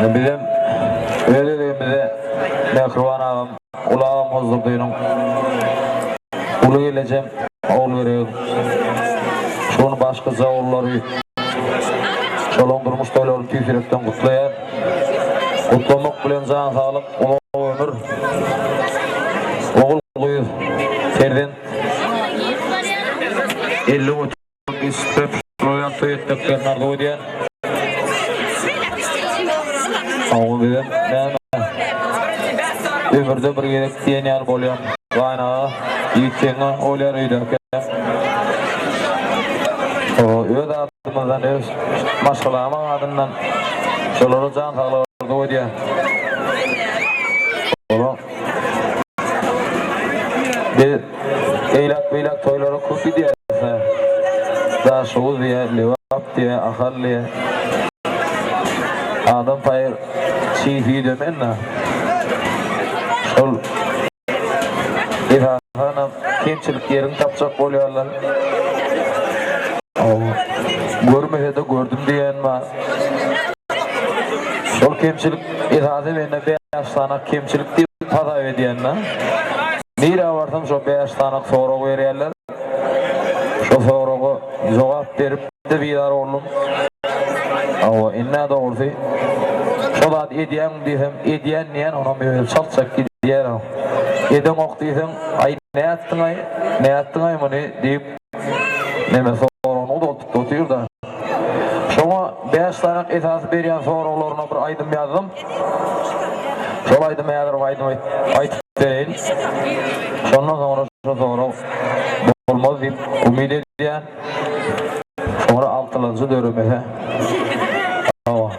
Bizem öz gezegimizde mähriban agam, uly agam Hozdurdynyň uly gelejem Ogulgeregiň şu gün başgaça ogullary şolaryň durmuş toýlaryny tüýs ýürekden gutlaýan. Gutlamak bilen jan saglyk, uzak ömür, ogul gyz, perzent 50 Üstüp, şular toý etmeklerini arzuw edýän. Hawa bizem näme ömürde bir gezek diýen ýaly bolýan gaýnaga ýigitjeňe bolýar öýdäkä. Hawa öz adymyzdan öz maşgalamyň adyndan şolara jan saglyk arzuw edýän. Biz eýläk-beýläk toýlara köp gidýäris-ä. Daşoguz diýýä, Lebap diýýä, Ahal diýýä. Adam paýyr çig süýdem enne. Şol esasanam kemçilik ýeriňi tapjak bolýarlar. Görmese-de gördüm diýýän bar. Şol kemçilik esasy mende bäş sanak kemçilik diýip hasap edýän-de. Nirä barsam şo bäş sanak sorag berýärler. Şo soraga jogap berip-de bizar boldum. Hawa, indi-ä dogrusy, şo zady edýäňmi diýsem, edýän diýýän, onam özi çaltjak gidýär. Edeňok diýseň, aý nätdiň-aý, nätdiň-aý muny diýip, neme soragyny uzaldyp otyr-da. Şoňa bäş sanak esasy berýän soraglaryna bir aýdym ýazdym. Şol aýdymy häzir bir aýdym aýtyp bereýin. Şondan soňra şo sorag bolmaz diýip umyt edýän. Soňra altylanjy döremese. Hawa.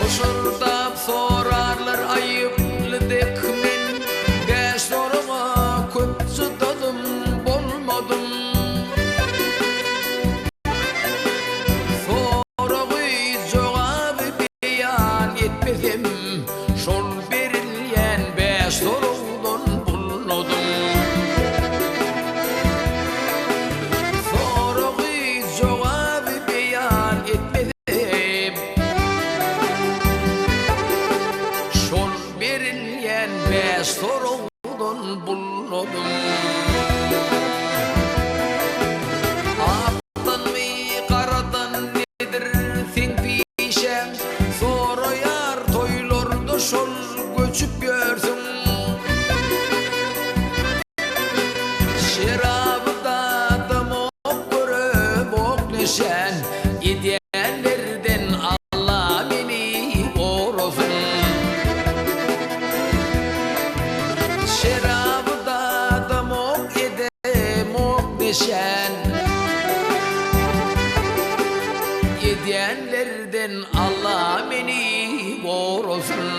Pyşyrdap sorarlar aýyply dek men, Bäş soraga köp çydadym, bolmadym. Soragy jogaby beýan etmesem, Şol berilýän bäş soragdan bulnadym. Soragy jogaby beýan etmesem, Şol berilýän bäş soragdan bulnadym. Akdanmy, garadan nedir seň pişäň? Soraýar toýlarda şol göçüp ýörsüň. Şeraby dadamok göremok neşän, Edýänlerden Alla meni gorasyn. Şeraby dadamok edemok neşän, Edýänlerden Alla meni gorasyn.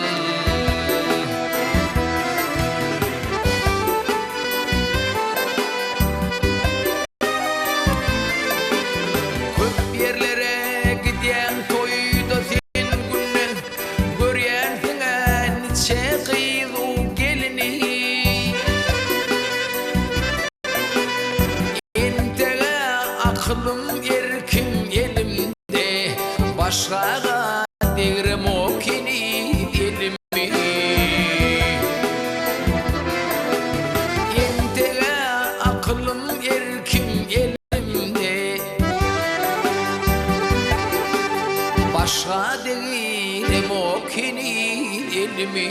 Köp ýerlere gidýäň toýda sen günde Görýänsiň-ä niçe gyz-u-gelini. Entegä akylym erkim elimde Başgaga degremok heniz elimi. Entegä akylym erkim elimde Başga degremok heniz elimi.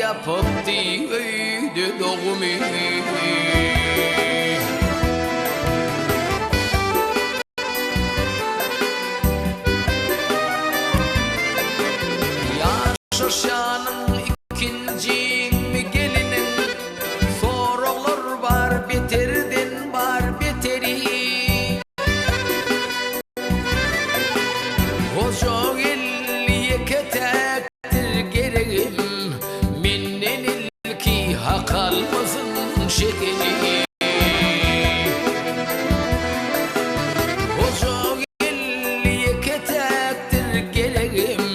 Ýapypdy öýde dogumy. Ýaşaşanyň ikinjiňmi geliniň Soraglar bar beterden bar beteri. Hoja geldi ýeke täkdir geregim Menden ilki hak almasyn şekeri. Hoja geldi ýeke täkdir geregim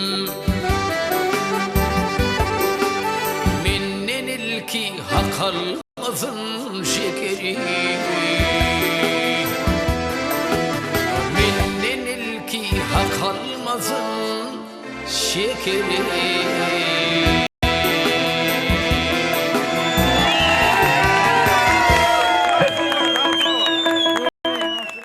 Menden ilki hak almasyn şekeri. Menden ilki hak almasyn şekeri.